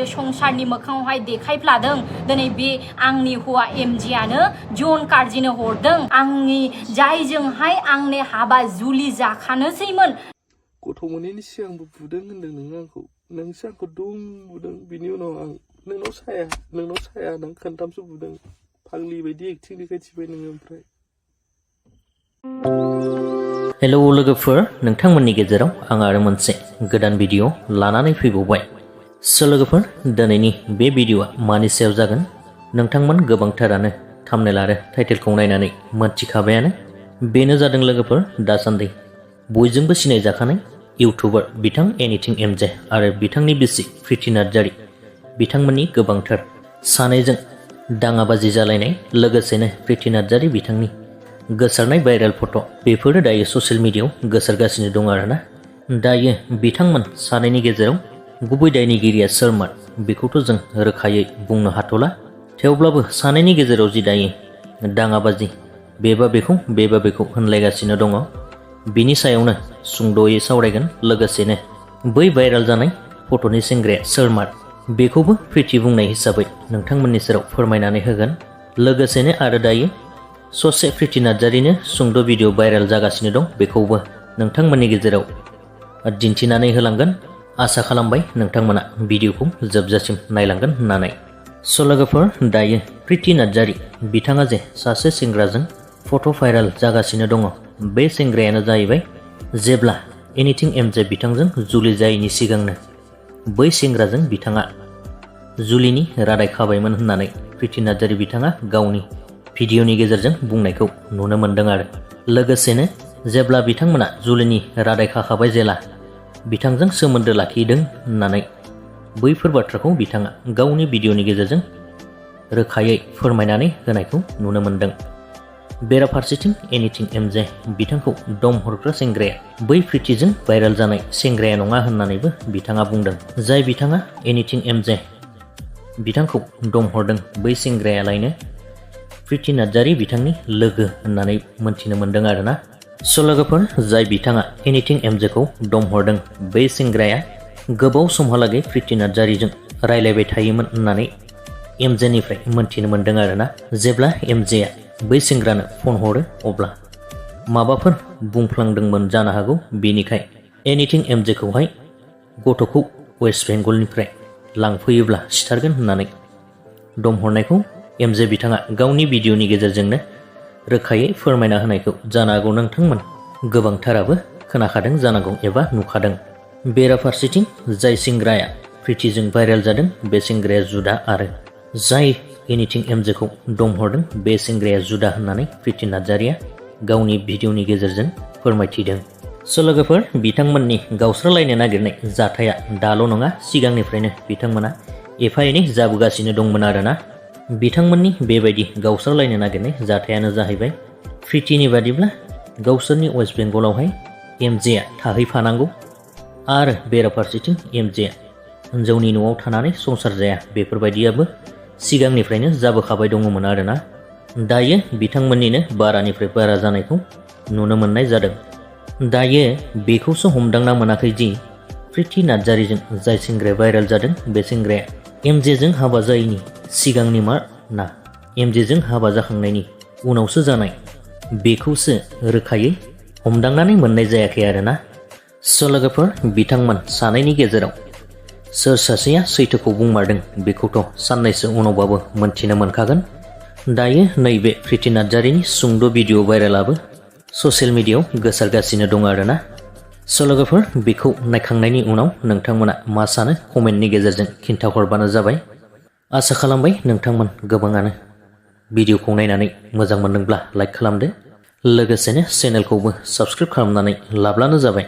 संसारनि मोखाङावहाय देखायफ्लादों दिनै बे आंनि हौवा एमजिआनो जन कार्जिनो हरदों आंनि जायजोंहाय आंनि हाबा जुलि जाखानोसैमोन गथ' मोनैनि सिगांबो बुदों होनदों नों आंखौ नोंसो आंखौ दुम बुदों बिनि उनाव आं नोंनाव साया होननानै खोनथामसो बुदों फाग्लि बायदि एक्टिं देखायथिबाय नोङो ओमफ्राय हेलौ लोगोफोर नोंथांमोननि गेजेराव आं आरो मोनसे गोदान भिडिअ लानानै फैबावबाय लोगोफोर दिनैनि बे भिडिअआ मानि सायाव जागोन नोंथांमोन गोबांथारानो थाम्बनेल आरो टाइटेलखौ नायनानै मोनथिखाबायानो बेनो जादों लोगोफोर दासान्दि बयजोंबो सिनायजाखानाय इउटुबार बिथां एनिथिं एमजे आरो बिथांनि बिसि प्रिति नार्जारी बिथांमोननि गोबांथार सानैजों दाङाबाजि जालायनाय लोगोसेनो प्रिति नार्जारी बिथांनि गोसारनाय भाइरेल फट' बेफोरो दायो ससियेल मिडियायाव गोसारगासिनो दं आरोना दायो बिथांमोन सानैनि गेजेराव गुबै दायनिगिरिया सोरमोन बेखौथ' जों रोखायै बुंनो हाथ'ला थेवब्लाबो सानैनि गेजेराव जि दायो दाङाबाजि बेबा बेखौ होनलायगासिनो दङ बिनि सायावनो सुंद'यै सावरायगोन लोगोसेनो बै भाइरेल जानाय फट'नि सेंग्राया सोरमोन बेखौबो प्रिति बुंनाय हिसाबै नोंथांमोननि सेराव फोरमायनानै होगोन लोगोसेनो आरो दायो ससे प्रिति नार्जारीनो सुंद' भिडिअ भाइरेल जागासिनो दं बेखौबो नोंथांमोननि गेजेराव दिन्थिनानै होलांगोन आसा खालामबाय नोंथांमोना भिडिअखौ जोबजासिम नायलांगोन होननानै लोगोफोर दायो प्रिति नार्जारी बिथाङा जे सासे सेंग्राजों फट' भाइरेल जागासिनो दङ बे सेंग्रायानो जाहैबाय जेब्ला एनिथिं एमजे बिथांजों जुलि जायैनि सिगांनो बै सेंग्राजों बिथाङा जुलिनि रादाय खाबायमोन होननानै प्रिति नार्जारी बिथाङा गावनि भिडिअनि गेजेरजों बुंनायखौ नुनो मोन्दों आरो लोगोसेनो जेब्ला बिथांमोना जुलिनि रादाय खाखाबाय जेला बिथांजों सोमोन्दो लाखिदों होननानै बैफोर बाथ्राखौ बिथाङा गावनि भिडिअनि गेजेरजों रोखायै फोरमायनानै होनायखौ नुनो मोन्दों बेराफारसेथिं एनिथिं एमजे बिथांखौ दम हरग्रा सेंग्राया बै प्रितिजों भाइरेल जानाय सेंग्राया नङा होननानैबो बिथाङा बुंदों जाय बिथाङा एनिथिं एमजे बिथांखौ दम हरदों बै सेंग्रायालायनो प्रिति नार्जारी बिथांनि लोगो होननानै मोनथिनो मोन्दों आरोना लोगोफोर जाय बिथाङा एनिथिं एमजेखौ दम हरदों बै सेंग्राया गोबाव समहालागै प्रिति नार्जारीजों रायलायबाय थायोमोन होननानै एमजेनिफ्राय मोनथिनो मोन्दों आरोना जेब्ला एमजेआ बै सेंग्रानो फन हरो अब्ला माबाफोर बुंफ्लांदोंमोन जानो हागौ बेनिखाय एनिथिं एमजेखौहाय गथ'खौ वेस्ट बेंगलनिफ्राय लांफैयोब्ला सिथारगोन होननानै दम हरनायखौ एमजे बिथाङा गावनि भिडिअनि गेजेरजोंनो रोखायै फोरमायना होनायखौ जानो हागौ नोंथांमोन गोबांथाराबो खोनाखादों जानांगौ एबा नुखादों बेराफारसेथिं जाय सेंग्राया प्रितिजों भाइरेल जादों बे सेंग्राया जुदा आरो जाय एनिथिं एमजेखौ दम हरदों बे सेंग्राया जुदा होननानै प्रिति नार्जारीया गावनि भिडिअनि गेजेरजों फोरमायथिदों लोगोफोर बिथांमोननि गावस्रालायनो नागिरनाय जाथाया दाल' नङा सिगांनिफ्रायनो बिथांमोना एफा एनै जाबोगासिनो दंमोन आरोना बिथांमोननि बेबायदि गावस्रालायनो नागिरनाय जाथायानो जाहैबाय प्रितिनि बादिब्ला गावसोरनि वेस्ट बेंगलावहाय एमजेआ थाहैफानांगौ आरो बेराफारसेथिं एमजेआ हिन्जावनि न'आव थानानै संसार जाया बेफोरबायदियाबो सिगांनिफ्रायनो जाबोखाबाय दङमोन आरोना दायो बिथांमोननिनो बारानिफ्राय बारा जानायखौ नुनो मोननाय जादों दायो बेखौसो हमदांना मोनाखै दि प्रिति नार्जारीजों जाय सेंग्राया भाइरेल जादों बे सेंग्राया एमजेजों हाबा जायैनि सिगांनि मा ना एमजेजों हाबा जाखांनायनि उनावसो जानाय बेखौसो रोखायै हमदांनानै मोननाय जायाखै आरोना लोगोफोर बिथांमोन सानैनि गेजेराव सोर सासेया सैथोखौ बुंमारदों बेखौथ' साननैसो उनावबाबो मोनथिनो मोनखागोन दायो नैबे प्रिति नार्जारीनि सुंद' भिडिअ भाइरेलाबो ससियेल मिडियायाव गोसारगासिनो दं आरोना लोगोफोर बेखौ नायखांनायनि उनाव नोंथांमोना मा सानो कमेन्टनि गेजेरजों खिन्थाहरबानो जाबाय आसा खालामबाय नोंथांमोन गोबाङानो भिडिअखौ नायनानै मोजां मोनदोंब्ला लाइक खालामदो लोगोसेनो चेनेलखौबो साबस्क्राइब खालामनानै लाब्लानो जाबाय